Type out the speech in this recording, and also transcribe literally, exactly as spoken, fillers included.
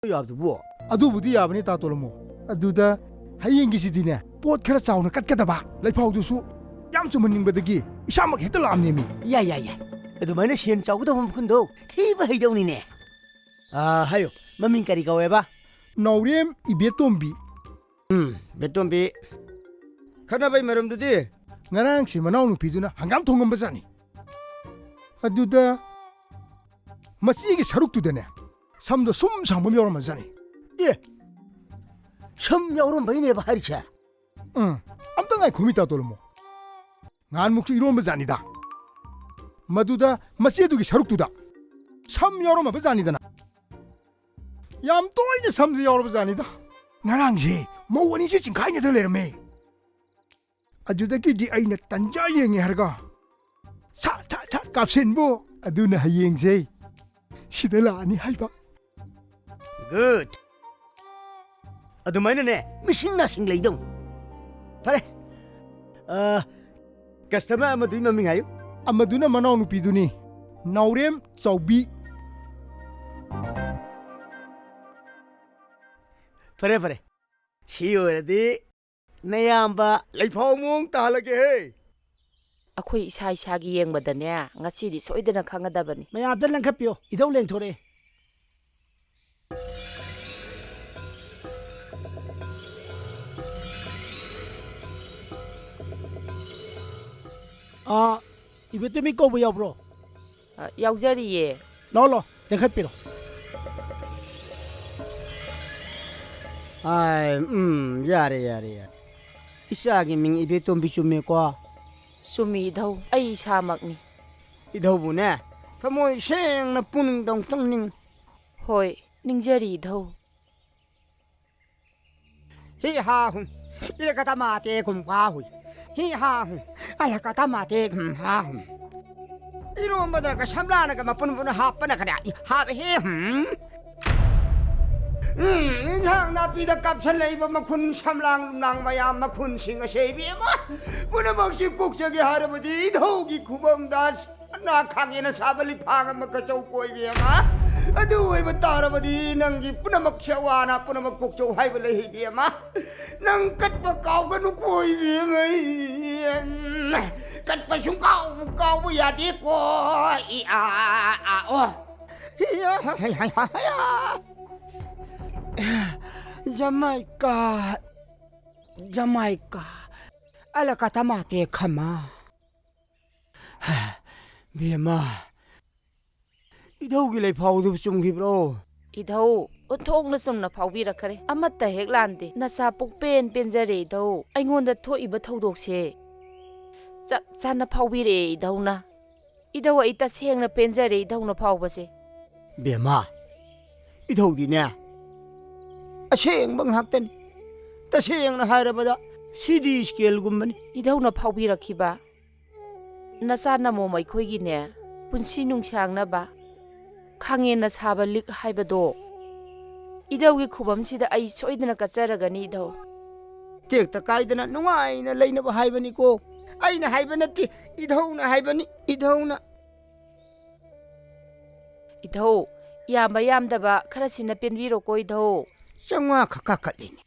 ꯌꯥꯕꯗꯨꯕꯨ? ꯑꯗꯨꯕꯨꯗꯤ ꯌꯥꯕꯅꯤ, ꯇꯥ ꯇꯣꯂꯃꯣ꯫ ꯑꯗꯨꯗ ꯍꯌꯦꯡꯒꯤꯁꯤꯗꯤꯅꯦ, ꯄꯣꯠ ꯈꯔ ꯆꯥꯎꯅ ꯀꯠꯀꯗꯕ, ꯂꯩꯐꯥꯎꯗꯨꯁꯨ ꯌꯥꯝ ꯆꯨꯝꯍꯟꯅꯤꯡꯕꯗꯒꯤ ꯏꯁꯥꯃꯛ ꯍꯦꯛꯇ ꯂꯥꯛꯑꯝꯅꯦꯃꯤ꯫ ꯌꯥꯏ, ꯌꯥꯏ, ꯌꯥꯏ꯫ ꯑꯗꯨꯃꯥꯏꯅ ꯁꯦꯟ ꯆꯥꯎꯒꯗꯕ ꯃꯈꯨꯟꯗꯣ ꯊꯤꯕ ꯍꯩꯗꯧꯅꯤꯅꯦ꯫ ꯑꯥ, ꯍꯥꯏꯌꯨ, ꯃꯃꯤꯡ ꯀꯔꯤ ꯀꯧꯋꯦꯕ? ꯅꯥꯎꯔꯦꯝ ꯏꯕꯦꯇꯣꯝꯕꯤ꯫ ꯎꯝ, ꯕꯦꯇꯣꯝꯕꯤ꯫ ꯈꯠꯅꯕꯩ ꯃꯔꯝꯗꯨꯗꯤ? ꯉꯔꯥꯡꯁꯤ ꯃꯅꯥꯎꯅꯨꯄꯤꯗꯨꯅ ꯍꯪꯒꯥꯝ ꯊꯣꯡꯉꯝꯕꯖꯥꯠꯅꯤ꯫ ꯑꯗꯨꯗ ꯃꯆꯦꯒꯤ ꯁꯔꯨꯛꯇꯨꯗꯅꯦ, ꯁꯝꯗꯣ ꯁꯨꯝ ꯁꯥꯡꯕ ꯑꯃ ꯌꯥꯎꯔꯝꯃꯖꯥꯠꯅꯤ꯫ ꯑꯦ, ꯁꯝ ꯌꯥꯎꯔꯝꯕꯩꯅꯦꯕ ꯍꯥꯏꯔꯤꯁꯦ? ꯎꯝ, ꯑꯝꯇ ꯉꯥꯏꯈꯣꯃꯤ, ꯇꯥ ꯇꯣꯂꯃꯣ꯫ ꯉꯍꯥꯟꯃꯨꯛꯁꯨ ꯏꯔꯣꯝꯕ ꯖꯥꯠꯅꯤꯗ꯫ ꯃꯗꯨꯗ ꯃꯆꯦꯗꯨꯒꯤ ꯁꯔꯨꯛꯇꯨꯗ ꯁꯝ ꯌꯥꯎꯔꯝꯃꯕ ꯖꯥꯠꯅꯤꯗꯅ꯫ ꯌꯥꯝ ꯇꯣꯏꯅ ꯁꯝꯁꯦ ꯌꯥꯎꯔꯕ ꯖꯥꯠꯅꯤꯗ꯫ ꯉꯔꯥꯡꯁꯦ ꯃꯧ ꯑꯅꯤꯁꯦ ꯆꯤꯡꯈꯥꯏꯅꯗꯅ ꯂꯩꯔꯝꯃꯦ꯫ ꯑꯗꯨꯗꯒꯤꯗꯤ ꯑꯩꯅ ꯇꯟꯖꯥ ꯌꯦꯡꯉꯦ ꯍꯥꯏꯔꯒ ꯁꯠ ꯁꯠ ꯁꯠ ꯀꯥꯞꯁꯤꯟꯕꯨ꯫ ꯑꯗꯨꯅ ꯍꯌꯦꯡꯁꯦ ꯁꯤꯗ ꯂꯥꯛꯑꯅꯤ ꯍꯥꯏꯕ꯫ Good. ꯑꯗꯨꯃꯥꯏꯅꯅꯦ, ꯃꯤꯁꯤꯡ ꯅꯥꯁꯤꯡ ꯂꯩꯗꯧ꯫ ꯐꯔꯦ꯫ ꯑ, customer ꯑꯃꯗꯨꯒꯤ ꯃꯃꯤꯡ ꯍꯥꯏꯌꯨ꯫ ꯑꯃꯗꯨꯅ ꯃꯅꯥꯎꯅꯨꯄꯤꯗꯨꯅꯤ, ꯅꯥꯎꯔꯦꯝ ꯆꯥꯎꯕꯤ꯫ ꯐꯔꯦ, ꯐꯔꯦ꯫ ꯁꯤ ꯑꯣꯏꯔꯗꯤ ꯅꯌꯥꯝꯕ ꯂꯩꯐꯥꯎ ꯃꯑꯣꯡ ꯇꯥꯍꯜꯂꯒꯦꯍꯦ꯫ ꯑꯩꯈꯣꯏ ꯏꯁꯥ ꯏꯁꯥꯒꯤ ꯌꯦꯡꯕꯗꯅꯦ, ꯉꯁꯤꯗꯤ ꯁꯣꯏꯗꯅ ꯈꯪꯒꯗꯕꯅꯤ꯫ ꯃꯌꯥꯝꯗ ꯂꯪꯈꯠꯄꯤꯌꯣ, ꯏꯙꯧ ꯂꯦꯡꯊꯣꯔꯛꯑꯦ꯫ ꯑꯥ, ꯏꯕꯦꯇꯣꯝꯕꯤ ꯀꯧꯕ ꯌꯥꯎꯕ꯭ꯔꯣ? ꯑ, ꯌꯥꯎꯖꯔꯤꯌꯦ꯫ ꯂꯥꯛꯑꯣ, ꯂꯥꯛꯑꯣ, ꯂꯦꯡꯈꯠꯄꯤꯔꯣ꯫ ꯑꯥꯏ, ꯎꯝ, ꯌꯥꯔꯦ, ꯌꯥꯔꯦ, ꯌꯥꯔꯦ꯫ ꯏꯆꯥꯒꯤ ꯃꯤꯡ ꯏꯕꯦꯇꯣꯝꯕꯤ ꯆꯨꯝꯃꯦꯀꯣ? ꯆꯨꯝꯃꯤ ꯏꯙꯧ, ꯑꯩ ꯏꯁꯥꯃꯛꯅꯤ꯫ ꯏꯙꯧꯕꯨꯅꯦ, ꯊꯃꯣꯏ ꯁꯦꯡꯅ ꯄꯨꯛꯅꯤꯡꯗ ꯑꯃꯨꯛꯇꯪ ꯅꯤꯡ꯫ ꯍꯣꯏ, ꯅꯤꯡꯖꯔꯤ ꯏꯙꯧ꯫ ꯍꯤ ꯍꯥ ꯍꯨꯝ, ꯏꯂꯀꯇ ꯃꯥꯇꯦ ꯈꯨꯝ ꯍꯥ ꯍꯨꯏ꯫ ꯍꯤ ꯍꯥ ꯍꯨꯝ, ꯑꯂꯀꯇ ꯃꯥꯇꯦ ꯈꯨꯝ ꯍꯥ ꯍꯨꯝ꯫ ꯏꯔꯣꯝꯕꯗꯒ ꯁꯝꯂꯥꯅꯒ ꯃꯄꯨꯟ ꯄꯨꯟ ꯍꯥꯞꯄꯅ ꯀꯅꯥ ꯏ ꯍꯥꯞ ꯍꯦ ꯍꯨꯝ꯫ ꯎꯝ, ꯏꯟꯁꯥꯡ ꯅꯥꯄꯤꯗ ꯀꯥꯞꯁꯜꯂꯛꯏꯕ ꯃꯈꯨꯟ, ꯁꯝꯂꯥꯡ ꯂꯨꯝꯂꯥꯡ ꯃꯌꯥꯝ ꯃꯈꯨꯟꯁꯤꯡ ꯑꯁꯦ ꯏꯕꯦꯝꯃ, ꯄꯨꯝꯅꯃꯛꯁꯤ ꯀꯣꯛꯆꯒꯦ ꯍꯥꯏꯔꯕꯗꯤ ꯏꯙꯧꯒꯤ ꯈꯨꯕꯝꯗ ꯅꯥ ꯈꯥꯒꯦꯅ ꯁꯥꯕ ꯂꯤꯛꯐꯥꯡ ꯑꯃ ꯀꯆꯧ ꯀꯣꯏꯕꯤ ꯑꯃ꯫ ꯑꯗꯨ ꯑꯣꯏꯕ ꯇꯥꯔꯕꯗꯤ ꯅꯪꯒꯤ ꯄꯨꯝꯅꯃꯛꯁꯦ ꯑꯋꯥ ꯑꯅꯥ ꯄꯨꯝꯅꯃꯛ ꯀꯣꯛꯆꯧ ꯍꯥꯏꯕ ꯂꯩ, ꯏꯕꯦꯝꯃ꯫ ꯅꯪ ꯀꯠꯄ ꯀꯥꯎꯒꯅꯨꯀꯣ, ꯏꯕꯦꯝꯃ꯫ ꯀꯠꯄ ꯁꯨꯡꯀꯥꯎ ꯀꯥꯎꯕ ꯌꯥꯗꯦꯀꯣ꯫ ꯏ ꯑꯥ ꯑꯥ ꯑꯣ꯫ ꯏꯌꯥ, ꯍꯩ, ꯍꯩ, ꯍꯩ, ꯍꯩ, ꯑꯥ꯫ ꯖꯃꯥꯏꯀꯥ, ꯖꯃꯥꯏꯀꯥ, ꯑꯂ ꯀꯇꯃꯥꯇꯦ ꯈꯃꯥ꯫ ꯕꯦꯝꯃ, ꯏꯙꯧꯒꯤ ꯂꯩꯐꯥꯎꯗꯨꯕꯨ ꯆꯨꯝꯈꯤꯕ꯭ꯔꯣ? ꯏꯙꯧ, ꯑꯣꯟꯊꯣꯛꯅ ꯆꯨꯝꯅ ꯐꯥꯎꯕꯤꯔꯛꯈꯔꯦ꯫ ꯑꯃꯠꯇ ꯍꯦꯛ ꯂꯥꯟꯗꯦ꯫ ꯅꯆꯥ ꯄꯨꯡꯄꯦꯟ ꯄꯦꯟꯖꯔꯦ, ꯏꯙꯧ꯫ ꯑꯩꯉꯣꯟꯗ ꯊꯣꯛꯏꯕ ꯊꯧꯗꯣꯛꯁꯦ ꯆꯞ ꯆꯥꯅ ꯐꯥꯎꯕꯤꯔꯛꯑꯦ, ꯏꯙꯧꯅ꯫ ꯏꯙꯧ, ꯑꯩ ꯇꯁꯦꯡꯅ ꯄꯦꯟꯖꯔꯦ, ꯏꯙꯧꯅ ꯐꯥꯎꯕꯁꯦ꯫ ꯕꯦꯝꯃ, ꯏꯙꯧꯗꯤꯅꯦ, ꯑꯁꯦꯡꯕ ꯉꯥꯛꯇꯅꯤ꯫ ꯇꯁꯦꯡꯅ ꯍꯥꯏꯔꯕꯗ ꯁꯤ ꯗꯤ ꯁ꯭ꯀꯦꯜꯒꯨꯝꯕꯅꯤ꯫ ꯏꯙꯧꯅ ꯐꯥꯎꯕꯤꯔꯛꯈꯤꯕ ꯅꯆꯥ ꯅꯃꯣꯝ ꯑꯩꯈꯣꯏꯒꯤꯅꯦ, ꯄꯨꯟꯁꯤ ꯅꯨꯡꯁꯥꯡꯅꯕ ꯈꯥꯡꯉꯦꯟꯅ ꯁꯥꯕ ꯂꯤꯛ ꯍꯥꯏꯕꯗꯣ, ꯏꯙꯧꯒꯤ ꯈꯨꯕꯝꯁꯤꯗ ꯑꯩ ꯁꯣꯏꯗꯅ ꯀꯠꯆꯔꯒꯅꯤ, ꯏꯙꯧ꯫ ꯇꯦꯛꯇ ꯀꯥꯏꯗꯅ ꯅꯨꯡꯉꯥꯏꯅ ꯂꯩꯅꯕ ꯍꯥꯏꯕꯅꯤꯀꯣ꯫ ꯑꯩꯅ ꯍꯥꯏꯕ ꯅꯠꯇꯦ, ꯏꯙꯧꯅ ꯍꯥꯏꯕꯅꯤ, ꯏꯙꯧꯅ꯫ ꯏꯙꯧ, ꯌꯥꯝꯕ ꯌꯥꯝꯗꯕ ꯈꯔ ꯁꯤꯟꯅ ꯄꯦꯟꯕꯤꯔꯣꯀꯣ, ꯏꯙꯧ꯫ ꯆꯥꯝꯃꯉꯥ ꯈꯛ ꯀꯥꯈꯠꯂꯤꯅꯦ꯫